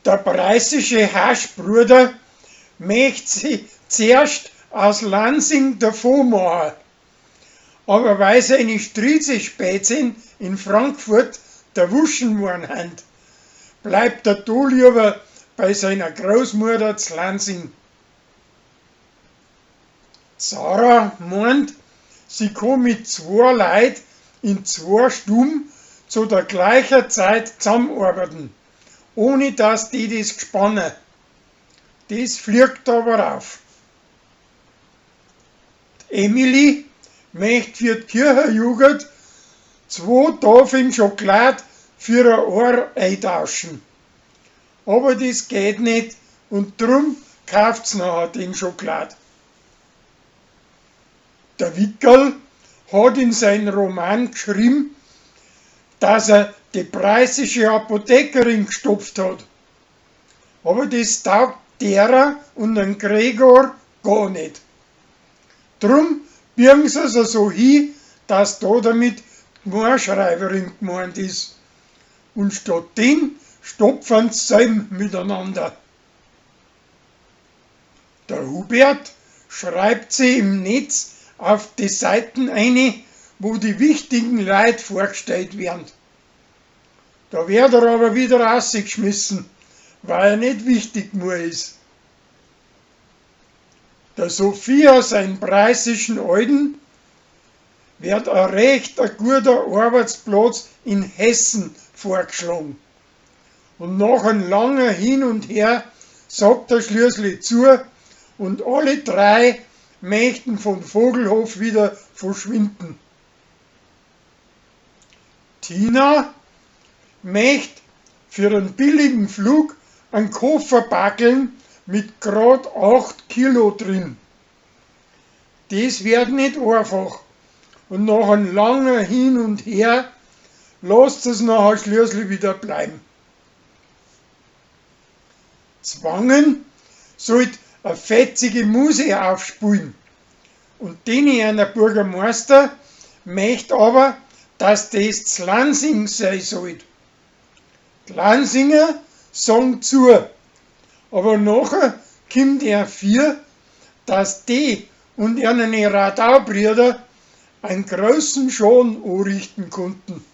Der preußische Haschbruder möcht si zuerst aus Lansing davon machen. Aber weil seine Striezespätzchen in Frankfurt derwuschen worden hand, bleibt er da lieber bei seiner Großmutter z Lansing. Sarah meint, sie kann mit zwei Leuten in zwei Stuben zu der gleichen Zeit zusammenarbeiten, ohne dass die das gespannen. Das fliegt aber auf. Die Emily möcht für die Kirchenjugend zwei Tafeln Schokolade für ein Ohr eintauschen. Aber das geht nicht und drum kauft's nachher den Schokolade. Der Wickerl hat in seinem Roman geschrieben, dass er die preußische Apothekerin gestopft hat. Aber das taugt derer und den Gregor gar nicht. Drum biegen sie es so hin, dass da damit die Gmorschreiberin gemeint ist. Und statt den stopfen sie selben miteinander. Der Hubert schreibt sie im Netz auf die Seiten eine, wo die wichtigen Leute vorgestellt werden. Da wird er aber wieder rausgeschmissen, weil er nicht wichtig genug ist. Der Sophia, sein preußischen Alten, wird ein recht ein guter Arbeitsplatz in Hessen vorgeschlagen. Und nach einem langen Hin und Her sagt er schließlich zu und alle drei möchten von Vogelhof wieder verschwinden. Tina möcht für einen billigen Flug einen Koffer packeln mit grad 8 Kilo drin. Das wird nicht einfach. Und nach einem langen Hin und Her lasst es nachher schließlich wieder bleiben. Zwangen sollt eine fetzige Muse aufspulen. Und den einer Bürgermeister möcht aber, dass das z Lansing sein sollt. Die Lansinger sagen zu, aber nachher kommt er vier, dass die und ihre Radaubrüder einen großen Schaden anrichten konnten.